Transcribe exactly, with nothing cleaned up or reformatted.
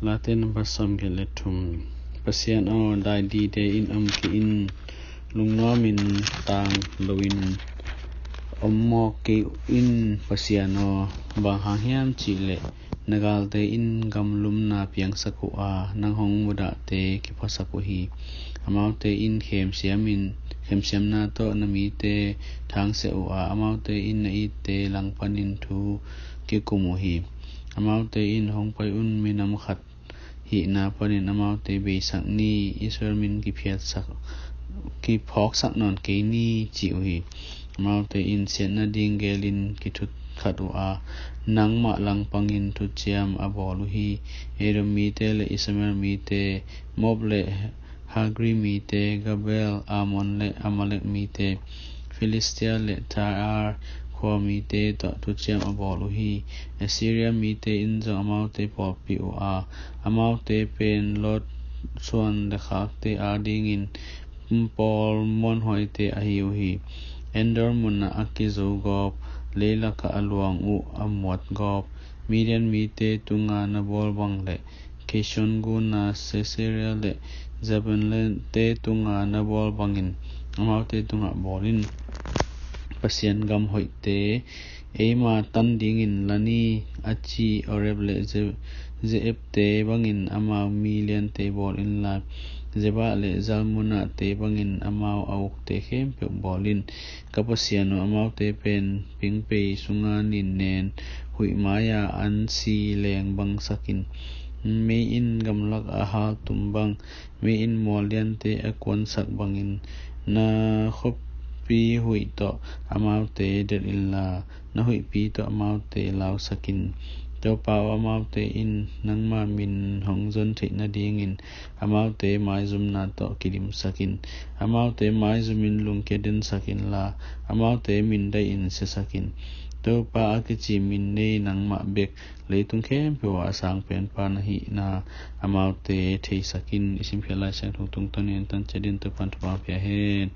Late number sawmgiat le thum. Pasian aw, dai dide in om kei in, lungnuamin tang loin om mawk kei in, Pasian aw. Bang hang hiam cihleh na galte in gamlumna piangsak uh a, nang hong mudahte kiphasak uh hi. Amaute in khemsiamin, khemsiamna tawh na mite thangsiah uh a, amaute in na itte langpanin thu kikum uh hi. Amaute in hong pai un, minam khat hihna panin amaute beisak ni, Israel min kiphiatsak, kiphawksak nawn kei ni, ci uh hi. Amaute in siatna ding gelin kithut khat uh a, nangmah langpangin thuciam a bawl uh hi. Edom mite le Ishmael mite, Moab le Hagri mite, Gebal, Ammon le Amalek mite, Filistia le Tyre khua mite tawh thuciam a bawl uh hi. Assyria mite in zong amaute pawlpih uh a, amaute pen Lot suan le khakte adingin pawl muanhuaite ahi uh hi. Endor munah a kizo gawp, leilakah a luang uh a muat gawp, Midian mite tunga na bawl bang le Kishon guna Sisera le Zebulun te tunga na bawl bangin amaute tungah bawl in. Pasian gam hoihte eima tan dingin la ni, a ci Oreb le Ze-, Zeeb te bangin amau mi liante bawl inla, Zeba le Zalmunna te bangin amau a ukte khempeuh bawl in. Ka Pasian aw, amaute pen pingpei sunga nin nen, huih mai-a an si leng bangsak in. Mei in gamlak a haltum bang, mei in mual liante a kuansak bangin, na khuapi huih tawh amaute delh inla, na huihpi tawh amaute lausak in. Topa aw, amaute in nangma min hong zon theih nadingin amaute maizumna tawh kidimsak in. Amaute maizumin lungkia densak inla, amaute mindaih in siasak in. Topa a kici min nei nangmah bek, leitung khempeuh ah a sangpenpa na hihna amaute theisak in. I simkhiat Lai Siangtho tungtawnin tan ciat in Topa'n thupha pia hen.